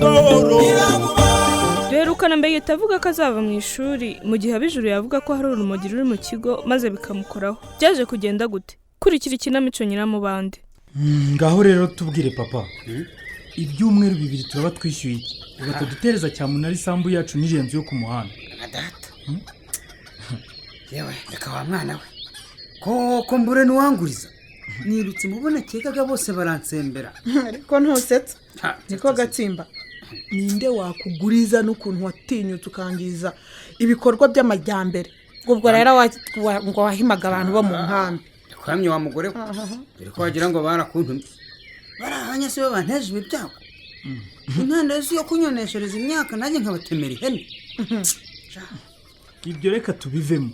Nyirandoro. Duherukana mbere avuga ko azava mu ishuri mu gihe Abijuru yavuga ko hari urumogi ruri mu kigo, maze bikamukoraho. Byaje kugenda gute? Kurikira ikinamico Nyiramubande. Ngaho rero tubwire papa, ibyumweru 2 turaba twishyuye iki, batadutereza cyamunara isambu yacu n'iriya nzu yo ku muhanda? Na data yewe, reka wa mwana we, koko mbure n'uwanguriza, nirutse mubona kekaga bose baransembera. Ariko ntusetsa. Ha, niko gatsimba, ninde wakuguriza n'ukuntu watinyutse ukangiza ibikorwa by'amajyambere? Ubwo rero ngo wahimaga abantu bo mu nkambi. Ndakuramye wa mugore we, dore ko wagira ngo barakuntumye. Barahanya si bo banteje ibi byago, intandaro si yo kunyoneshereza imyaka, nanjye nkabatemera ihene. Ibyo reka tubivemo,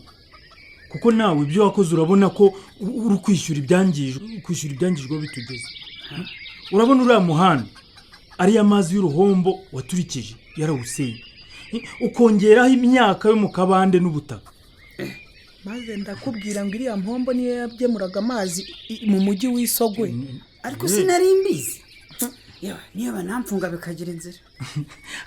kuko nawe ibyo wakoze urabona ko uri kwishyura ibyangijwe, kwishyura ibyangijwe aho bitugeze. Urabona uriya muhanda, ariya mazi y'uruhombo waturikije yarawusenye, ukongeraho imyaka yo mu kabande n'ubutaka. Maze ndakubwira ngo iriya mpombo niyo yagemuraga amazi mu mujyi w'Isogwe. Ariko sinari mbizi yewe, niyo banamfunga bikagira inzira.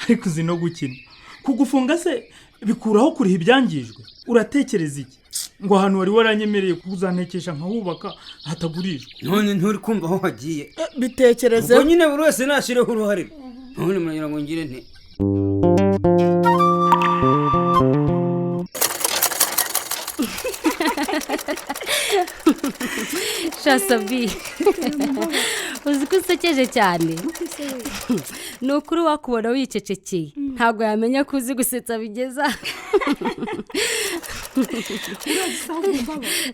Ariko uzi no gukina. Kugufunga se bikuraho kuriha ibyangijwe? Uratekereza iki ngo ahantu wari waranyemereye kuzantekesha nkahubaka hatagurishwa? None nturi kumva aho wagiye? Bitekereze. Ubwo nyine buri wese nashireho uruhare rwe. None muragira ngo ngire nte? Shasabi, uzi ko usekeje cyane? Ni ukuri, wakubona wicecekeye ntabwo yamenya ko uzi gusetsa bigeza.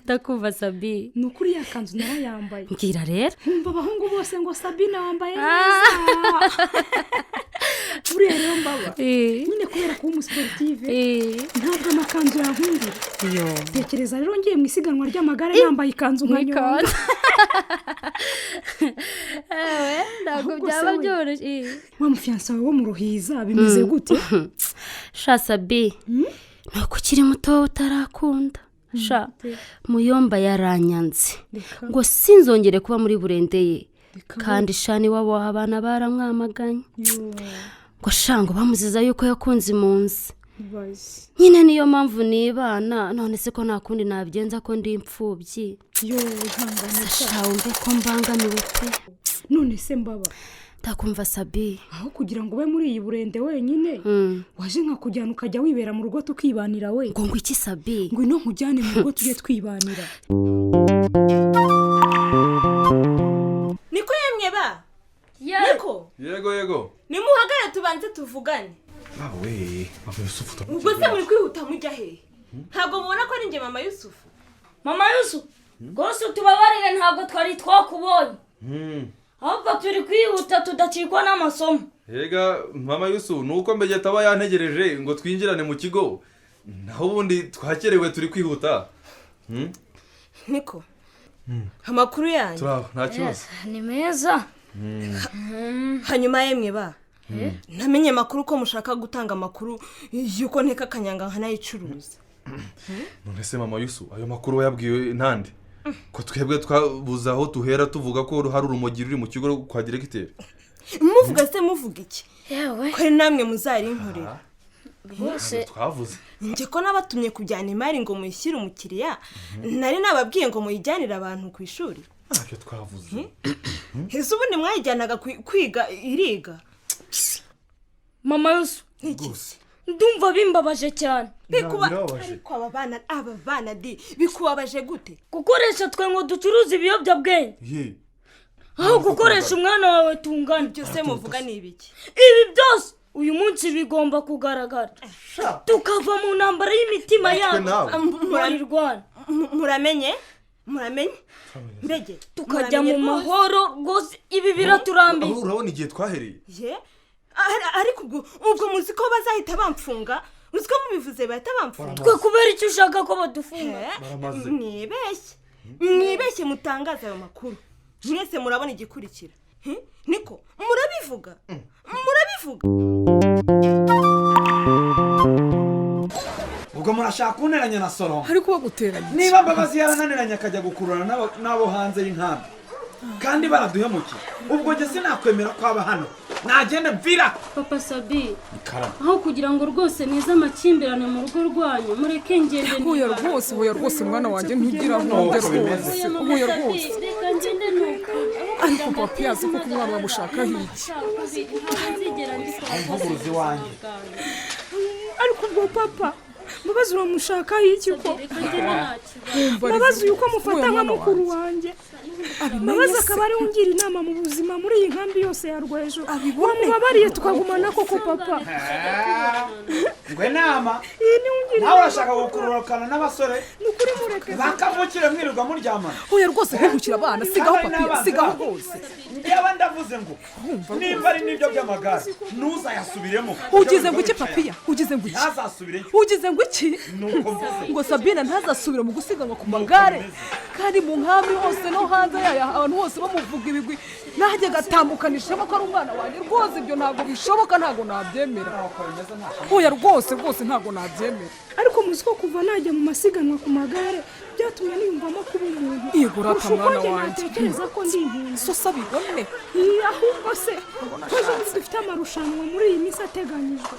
Ndakumva Sabi. Ni ukuri, ya kanzu narayambaye. Mbwira rero. Nkumva abahungu bose ngo "Sabine wambaye neza". Buriya rero mbaba, nyine kubera kuba umusiportive, ntabwo amakanzu yankundira. Yo. Tekereza rero ngiye mu isiganwa ry'amagare yambaye ikanzu nka nyonga. Ewe, ntabwo Ahubwo byaba se we, byoroshye. wa mufiyansa wawe wo mu Ruhiza bimeze gute? Sha Sabi, ni uko ukiri muto utarakunda. Sha Muyomba yaranyanze ngo sinzongere kuba muri burende ye, kandi sha niwabo abana baramwamaganye ngo sha ngo bamuziza yuko yakunze impunzi nyine. Niyo mpamvu nibana. None se ko nta kundi nabigenza, ko ndi imfubyi? Yo, ihangane sha. Sha, wumve ko mbangamiwe pe. None se mbaba? Ndakumva Sabi. Aho kugira ngo ube muri iyi burende wenyine, waje nkakujyana ukajya wibera mu rugo tukibanira we. Ngo iki Sabi? Ngwino nkujyane mu rugo tujye twibanira. Niko yemwe ba, niko. Yego yego. Nimuhagare tubanze tuvugane. We, mama Yusufu. Ubwo se muri kwihuta mujya hehe? Ntabwo mubona ko ari njye mama Yusufu? Mama Yusufu, rwose utubabarire, ntabwo twari twakubonye, ahubwo turi kwihuta tudacikwa n'amasomo. Hega mama Yusufu, ni uko mbegeta aba yantegereje ngo twinjirane mu kigo, naho ubundi twakerewe, turi kwihuta. Niko, amakuru yanyu? Turaho, nta kibazo. Ni meza. Hanyuma yemwe ba, namenye amakuru ko mushaka gutanga amakuru y'uko nteka akanyanga nkanayicuruza. None se mama Yusufu, ayo makuru wayabwiwe nande, ko twebwe twabuze aho duhera tuvuga ko hari urumogi ruri mu kigo kwa diregiteri? Muvuga se muvuga iki? Yewe. Ko ari namwe muzarinkorera? Rwose. Twavuze. Njye ko nabatumye kujyana imari ngo muyishyire umukiriya, nari nababwiye ngo muyijyanire abantu ku ishuri? Ntacyo twavuze. Ese ubundi mwayijyanaga kwiga iriga? Mama Yusufu, ndumva bimbabaje cyane. Bikuba Birababaje. Ariko aba bana di, bikubabaje gute? Gukoresha twe ngo ducuruze ibiyobyabwenge Ye. aho gukoresha umwana wawe tungana. Byose muvuga ni ibiki? Ibi byose uyu munsi bigomba kugaragara, tukava mu ntambara y'imitima yacu nawe. bayirwana. Muramenye, muramenye mbege. Tukajya mu Muramenye rwose. mahoro rwose, ibi biraturambiye. Aho urabona igihe twahereye. Ye, ariko ubwo muzi ko bazahita bamfunga? Uzi ko mubivuze bahita bamfunga? Twe kubera icyo ushaka ko badufunga? Baramaze. Mwibeshye, mwibeshye mutangaze ayo makuru, mwese murabona igikurikira. Niko murabivuga, murabivuga. Ubwo murashaka kunteranya na Soronga? Ariko baguteranya? Niba Mbabazi yarananiranye akajya gukururana n'abo hanze y'inkambi. Kandi baraduhemukiye. Ubwo njye sinakwemera ko aba hano. Nagende mvira. Papa Sabi, aho kugira ngo rwose neze amakimbirane mu rugo rwanyu, mureke ngende. Huya rwose, huya rwose, mwana wanjye, ntugira ntunge rwose, huya rwose. Reka ngende nuko. Ariko papa yazi ko umwana bamushakaho iki? Umuvuguruzi wanjye. Ariko ubwo papa, Mbabazi uramushakaho iki ko? Mbabazi uyu ko mufata nka mukuru wanjye, Mbabazi akaba ariwe ungira inama mu buzima muri iyi nkambi yose ya Rwejo, wamubabariye tukagumana koko papa? Ngo inama? Iyi niwe ungira Nawe inama. urashaka gukururukana n'abasore? Ni ukuri, mureke. Bakavukire mwirirwa muryamana. Huya rwose, ntuhukire abana, sigaho. Kandi Papiya, n'abanzi sigaho babo. rwose. Njyewe ndavuze ngo nimba ari n'ibyo by'amagare, ntuzayasubiremo. Ugize ngo iki, Papiya? Ugize ngo iki? Ntazasubireyo. Ugize ngo iki? Nuko mvuze. Ngo Sabina ntazasubira mu gusiganwa ku magare, kandi mu nkambi hose no hanze yayo abantu bose bamuvuga ibigwi, nanjye agatambukana ishema ko ari umwana wanjye? Rwose ibyo ntabwo bishoboka, ntabwo nabyemera. Huya rwose, rwose ntabwo nabyemera. Ariko muzi ko kuva najya mu masiganwa ku magare byatumye niyumvamo kuba umuntu Yego rata, kurusha uko mwana njye wanjye. natekereza ko ndi impunzi. So sabibone. Ahubwo se ko ejo bundi dufite amarushanwa muri iyi minsi ateganyijwe,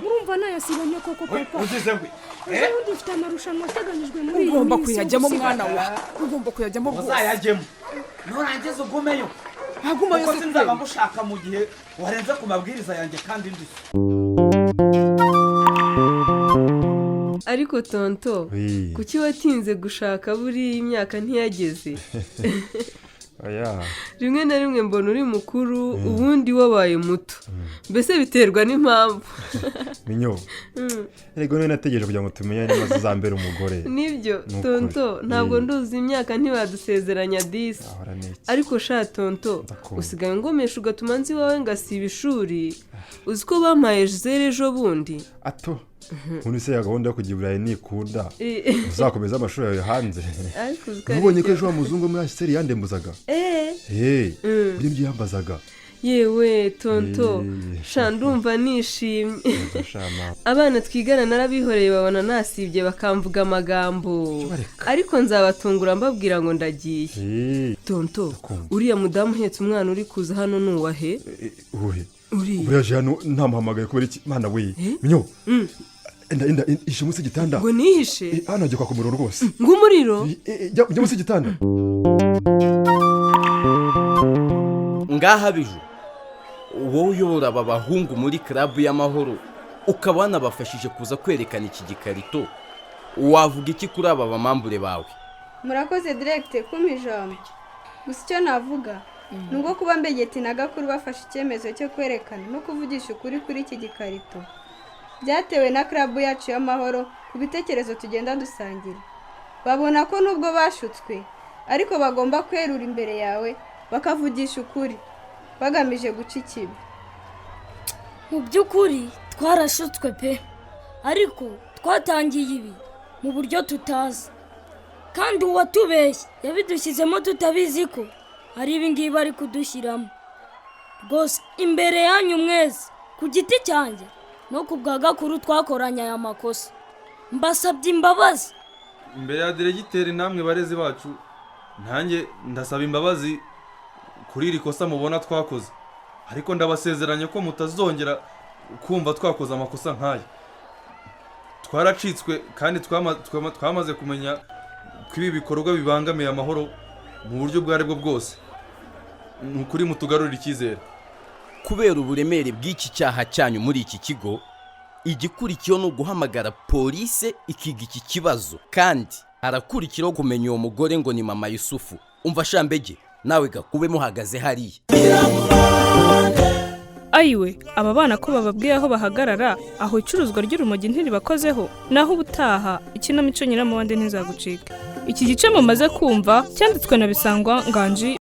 murumva nayasibanye koko papa? Ugize ngo Ejo bundi dufite amarushanwa ateganyijwe muri iyi Ugomba minsi yo kuyajyamo, gusiganwa. mwana wa, ugomba kuyajyamo rwose. Uzayajyemo, nurangiza ugumeyo. Agumayo Kuko se sinzaba kubera? ngushaka mu gihe warenze ku mabwiriza yanjye kandi ndi Ariko tonto, Oui. kuki watinze gushaka? Buriya imyaka ntiyageze? Oya. Rimwe na rimwe mbona uri mukuru, ubundi wabaye muto, mbese biterwa n'impamvu. Minyo, erega niwe nategereje kugira ngo tumenyane maze uzambere umugore. Nibyo. Ni ukuri. Tonto, ntabwo nduzi imyaka, ntibadusezeranya disi. Ahora ni iki? Ariko sha tonto, Ndakumva. usigaye ungomesha ugatuma nzi iwawe ngasiba ishuri. Uzi ko bampaye zero ejo bundi? Ato, ubundi se ya gahunda yo kujya i Burayi nikunda, uzakomeza amashuri yawe hanze. Ariko uzi ko ari Ntubonye ko byo. ejo wa muzungu wo muri HCR yandembuzaga? Hey, burya ibyo yambazaga. Yewe tonto, sha ndumva nishimye. Yego, sha mama. Abana twigana narabihoreye, babona nasibye bakamvuga amagambo, ariko nzabatungura mbabwira ngo ndagiye. Tonto, uriya mudamu uhetse umwana uri kuza hano ni uwahe? Uhe? Uriya. Buriya aje hano ntamuhamagaye kubera iki? Mana we, Minyo, enda enda ishe munsi y'igitanda. Ngo nihishe? Hano hagiye kwaka umuriro rwose. Ngo umuriro? Jya munsi y'igitanda. Ngaha Biju, wowe uyobora aba bahungu muri club y'amahoro, ukaba wanabafashije kuza kwerekana iki gikarito, wavuga iki kuri aba bamambure bawe? Murakoze diregite kumpa ijambo. Gusa icyo navuga ni ubwo kuba Mbegeti na Gakuru bafashe icyemezo cyo kwerekana no kuvugisha ukuri kuri iki gikarito, byatewe na club yacu y'amahoro. Ku bitekerezo tugenda dusangira, babona ko nubwo bashutswe ariko bagomba kwerura imbere yawe bakavugisha ukuri bagamije guca ikibi. Mu by'ukuri twarashutswe pe, ariko twatangiye ibi mu buryo tutazi, kandi uwatubeshye yabidushyizemo tutabizi ko ari ibi ngibi ari kudushyiramo. Rwose imbere yanyu mwese, ku giti cyanjye no ku bwa Gakuru twakoranye aya makosa, mbasabye imbabazi. Imbere ya diregiteri namwe barezi bacu, nanjye ndasaba imbabazi kuri iri kosa mubona twakoze, ariko ndabasezeranya ko mutazongera kumva twakoze amakosa nk'aya. Twaracitswe kandi twamaze kumenya ko ibi bikorwa bibangamiye amahoro mu buryo ubwo aribwo bwose. Ni ukuri mutugarurire icyizere. Kubera uburemere bw'iki cyaha cyanyu muri iki kigo, igikurikiyeho ni uguhamagara polise ikiga iki kibazo, kandi harakurikiraho kumenya uwo mugore ngo ni mama Yusufu. Umva shambege, nawe Gakube, muhagaze hariya. Ayiwe, aba bana ko bababwiye aho bahagarara, aho icuruzwa ry'urumogi ntiribakozeho? Naho ubutaha, ikinamico Nyiramubande ntizagucike. Iki gice mumaze kumva cyanditswe na Bisangwa Nganji.